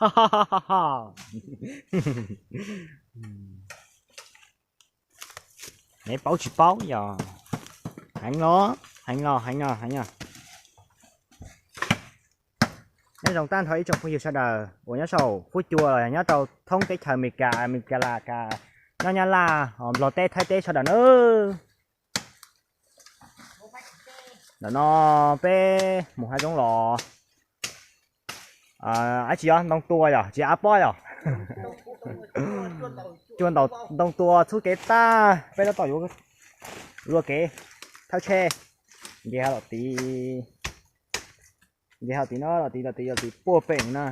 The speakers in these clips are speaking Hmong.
Neb paub tsis paub yog heev los, heev los, heev los, heev los. Nyob zoo tag nrho ib tsoom phooj ywg sawv daws uas nyob saum fuab cua los yog nyob rau thoob teb chaws Amelikas, Amelikas las, nyob Nyab Laj, Nplog teb, Thaib teb sawv daws nawb. Ntawm no peb mus hav zoov los, ab tsis yog ntoo tua yog tsis av pob yog cua ntaus ntoo tua txhub kev tag, peb tab tom yuav luaj kev thawb tsheb. Nce hav los tid, nce hav tid no, los tid los tid los tid puag pem na.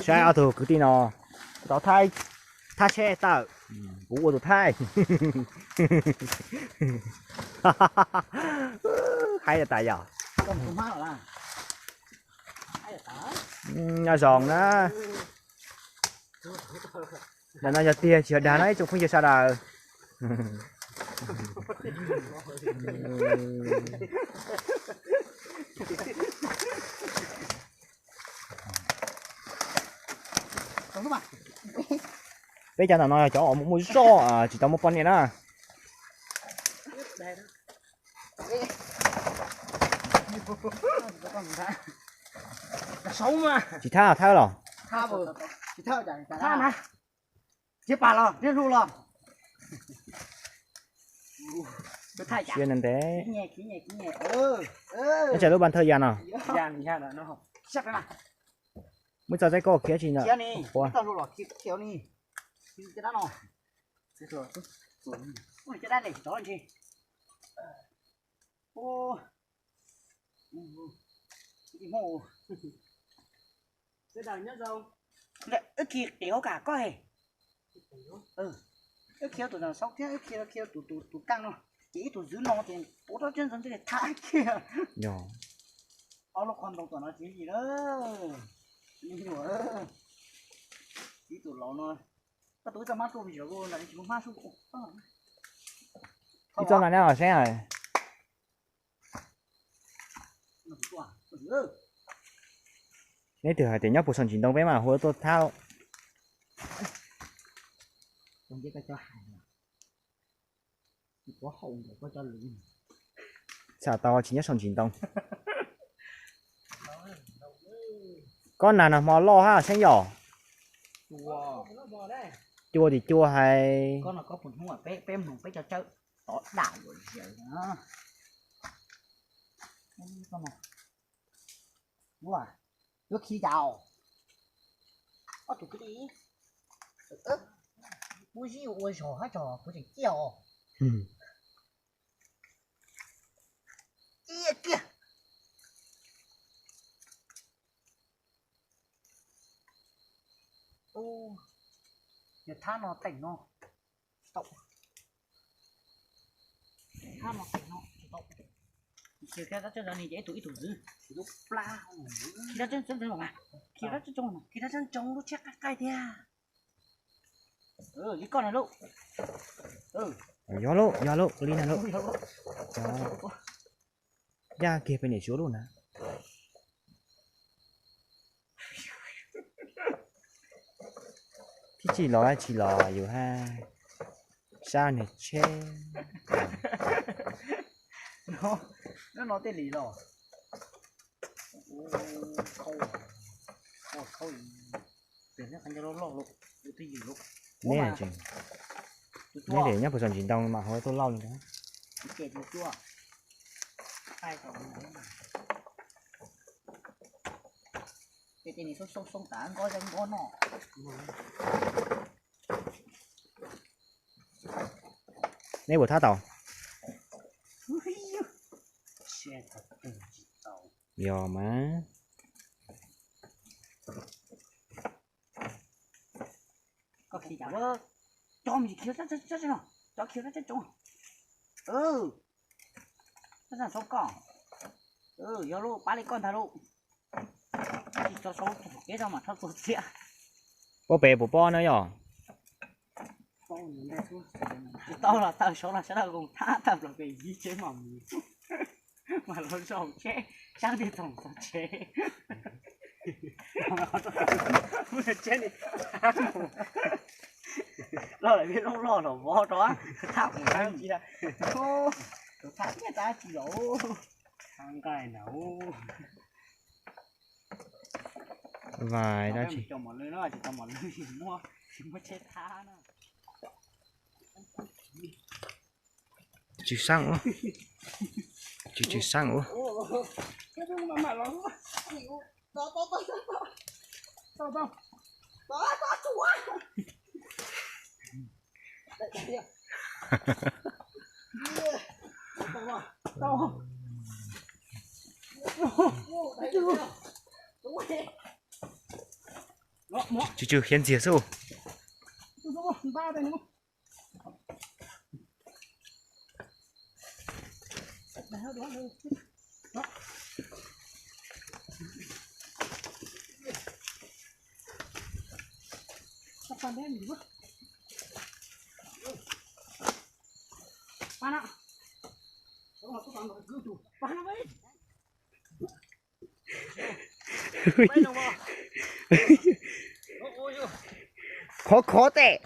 Saib ob tug kwv tij no tau thab tsheb tawm, kuv ua tus thaij. Haib tas yog. Nyob zoo na. Ntawm no yog tiag tsis yog dag no ib tsoom phooj ywg sawv daws. Peb cov ntawm no yog cov uas muaj zoj tsis tau muaj poj niam na. Tsis thab thawb los? Tsis thab na. Tsis pam los, tsis hlub los. Sia ntev ntev. Neb tsam lub ban thawj ya no. Muaj txoj txaib koj khiav tsis ntawm ua. Wb khi qiv hauv kam koj he. Wb khi tus xauv thiab wb khi tus, tus, tus kaaj no, ces ib tug zwv no ces puv rab tseeb ntxeev ntxeev thiaj li thab kiag. Ob lub qhov ntoo tom no tsis yig na. Ib tus laus no, koj tus ib txoj hmab tuaj me ntsis los nram tsis muaj hmab sub. Ib txoj mas neb los saib. Neb twg hais tias nyob puag saum ntsis ntoo peb mas hu tuaj thab. Txham tau tsis nyob saum ntsis ntoo. Kob nag no hmo loj hab Xeeb yom. Cua tim cua hais. Yuav khi cas? Ob tug kwv tij, kuv zib ua zog hab tso kuv tseem ciaj os. Ciaj kiag. Ub, yog thab no teem no tsis tau. Thab no teem no tsis tau. Khiav rab tseeb ntawd ni ces ib tug ib tug xwb. Khiav rab tseeb ntawd mas, khiav rab tseeb ntsoov mas, khiav rab tseeb ntsoov lub tsheb qaij qaij tiag. Li koj na lauj. Yog lauj, yog lauj, li na lauj. Yaj kiag peb niam tsuav lauj na. Tib tsis los tsis los yus hab sab niag tsheb. No tej li los. Neb tseem, neb li nyob puag saum ntsis ntoo mas hu tuaj lauj li ntawd. Neb puas thab tau? Yog mas. Koj khi cas, cov me ntsis khiav, cov khiav tsoov, tsoov tsoov koj, yog lub pab li koj ntag lauj. Tsis tso saub txog kev tso mas txhob txog txiaj. Pob pem puas pob na yog? Tsis tau los taw saud los sawv daws koom thab tawm plaws pem yig tsev mam mus, mas los zaum tsheb sab ntiag txoog txog tsev. Loj lawm peb lub loj los vov rau thab mus thab cia. Tus thab thiaj tab tsis los. Thab nqaij na. Vais dab tsi? Tsis tau mos lwj no, tsis tau mos lwj, tsis muaj tsheb thab na. Tsw tsw xeeb ua. Tsw tsw xeeb ua. Tsw tsw khiav ntxiag xwb. Khov khov tes.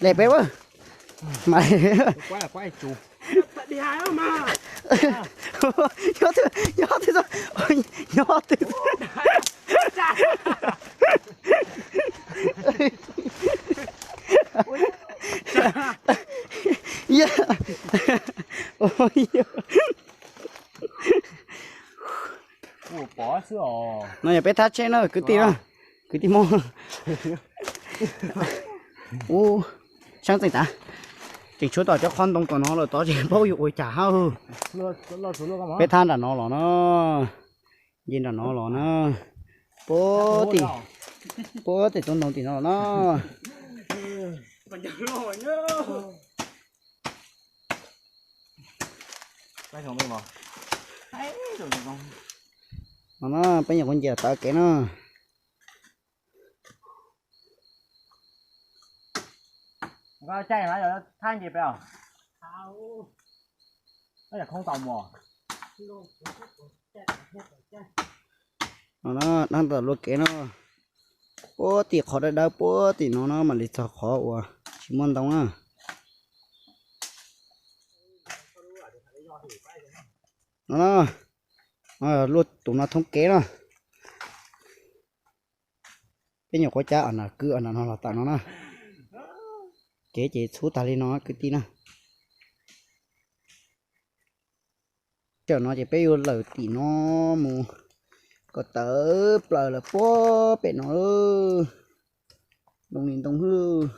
Lej peb ua mas. Nyob twg, nyob twg, nyob twg. No yog peb thab tsheb no kwv tij na, kwv tij Hmoob. Ub, saib tseem tas, tseem tshuav tom cov qhov ntoo tom no lawm tod tsis paub yuav ua cas hab. Peb thab nram no los na, nce nram no los na, puag tim, puag tim tsob ntoo tim no los na. No na, peb nyuam qhuav nce tawm kev na. Thab nce peb os. No na, dab ntawm luaj kev no, puag tim qhov dawb dawb puag tim no na mam li txog qhov uas tsis muaj ntoo na. No na, luaj tus no thoob kev na. Peb nyuam qhuav cab a nas kwv a nas no los tawm no na. Kev ces txhub tag li no kwv tij na. Tam no ces peb yuav lawm tim no mus kom tawm plaws lawm puag pem no. Ntoo li ntoo hwj.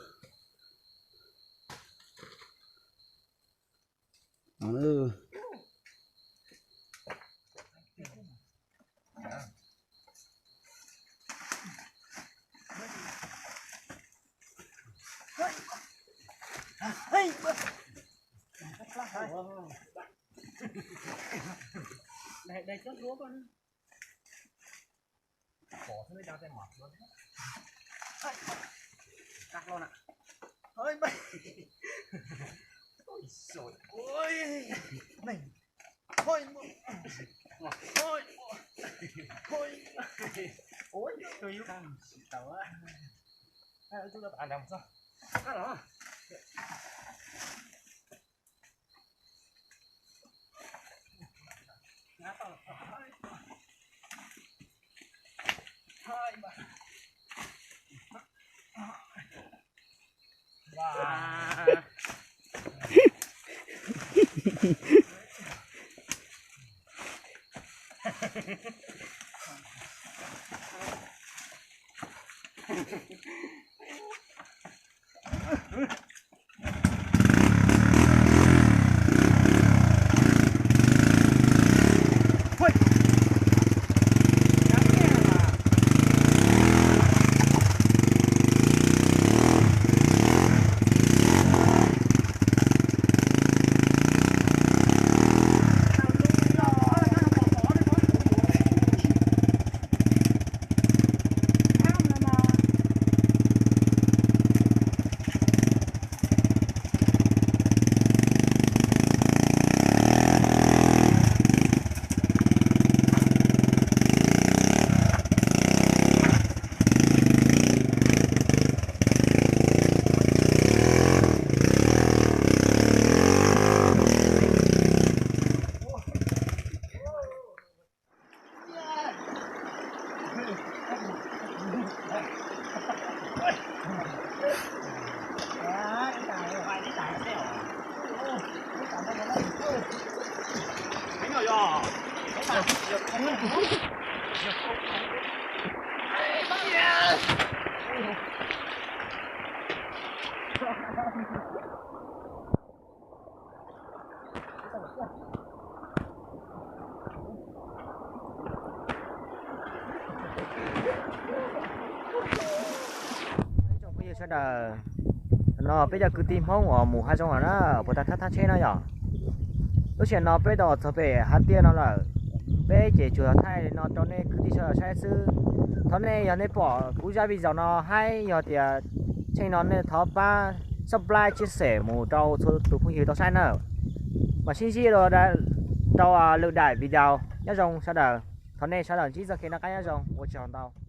Phooj ywg sawv daws, no peb cov kwv tij Hmoob uas mus hav zoov no na, puas tau thab thab tsheb no yom? Lub sij hawm no peb tau los txog pem hav tiaj no lawm. Peb ces tsuas thaij li no rau nej kwv tij sawv daws saib xwb. Thov nej yog nej pom kuv zaj video no haib, yog tias tsheej no nej thov pab subscribe, chia sẻ mus rau txhua tus phooj ywg tau saib na. Mam sib ntsib dua rau lwm daim video. Nyob zoo sawv daws, thov nej sawv daws ntsib txoj kev noj qab nyob zoo, ua tsaug ntau.